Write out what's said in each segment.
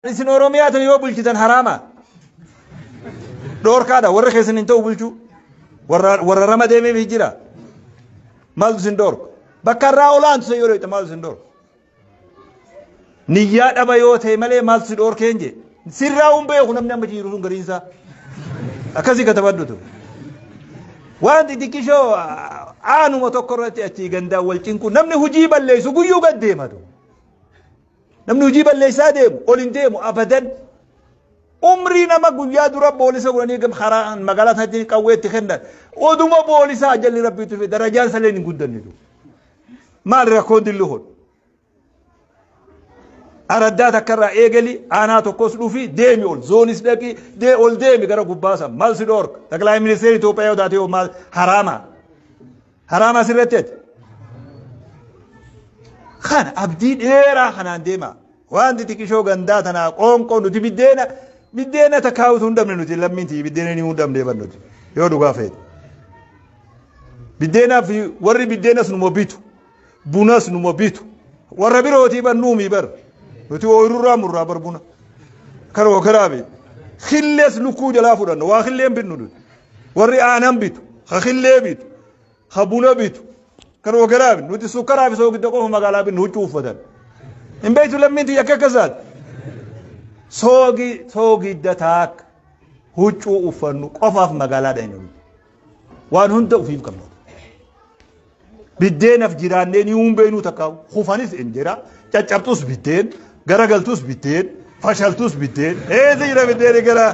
Isin Oromiyaa tana yoo bulchitan haraama. Dhoorkaadha warra keessan hin ta'u bulchuu. Warra ramadeemeef jira. Maaltu isin dhoorka? Bakka irraa olaantu yoo dhoyte maaltu isin dhoorka? Niyyaa dhaba yoo ta'e malee maaltu si dhoorkeen jee? Sirraa hin beeku namni amma jiru sun gariinsaa. Akkasii katabadhutu. Waan xixiqqishoo aanuma tokko irratti achii gandaan wal cinqu namni hojii balleessu guyyuu gad deematu. Namni hojii balleessaa deemu ol hin deemu abadan. Umrii nama guyyaa dura boolisa godhanii karaa magaalaa sanatti qawwee itti kennan. Oduma boolisaa jalli rabbiitu fi darajaan saleen hin guddanne. Maal rakkoon dilli kun? Araddaa takka irraa eegali aanaa tokkos dhufi deemi ol zoonis dhaqi dee ol deemi gara gubbaa san maal si dhoorka? Xaqilaayi ministeerri Itoophiyaa yoo taate yoo maal haraama? Haraama asirratti ati? Kana abdii dheeraa kanaan deema. Waan xixiqqishoo gandaa tanaa qoonqoo nuti biddeena takkaa'utu hin dhabne nuti lammiin tiyyi biddeena ni hin dhabne ban nuti yoo dhugaa feete. Biddeenaa fi warri biddeenas numa bitu bunas numa bitu warra birootii bar nuumii bar nuti ooyirurraa murraa bar buna kan okaraa bi khillees lukkuu jalaa fudhanna waa khilleen bitnu nuti warri aanan bitu ka khillee bitu ka buna bitu kan okaraa bi nuti sukkaraa fi soogidda qofa magaalaa binnu huccuu uffatan hin beektu lammiin tiyya akka akkasaati soogi soogidda taakka huccuu uffannu qofaaf magaalaa dhaynu nuti waan hunda ofiif qabna. Biddeenaf jiraannee ni humbeenuu takka kufanis hin jira caccabtus biddeen garagaltus biddeen fashaltus biddeen eessa jira biddeeni gara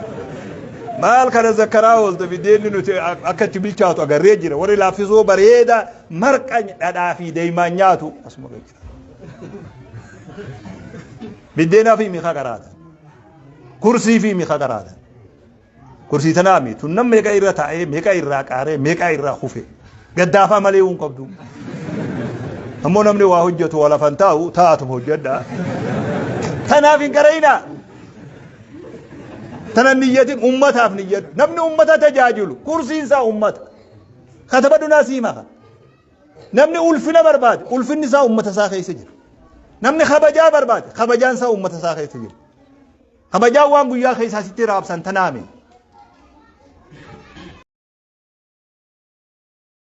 maal kana zakkaraa oolte biddeenni nuti akka itti bilchaatu agarree jira warri laaffisoo bareeda marqa dhadhaa fi deemaan nyaatu asuma jira. Biddeenaa fi miika qaraata. Kursii fi miika qaraata. Kursii tanaa mi tun nam meeqa irra taa'ee meeqa irraa qaaree meeqa irraa kufe gaddaafaa malee hin qabdu. Ammoo namni waa hojjetu waa lafan taa'u taa'atuma hojjedha. Tanaaf hin qara'inaa. Tana niyyatin ummataaf niyyadhu. Namni ummata tajaajilu kursiin isaa ummata. Katabadhu naa sii maka. Namni ulfina barbaade ulfinni isaa ummata isaa keessa jira. Namni kabajaa barbaade kabajaan isaa ummata isaa keessa jira. Kabajaan waan guyyaa keessaa sitti raabsan tanaami.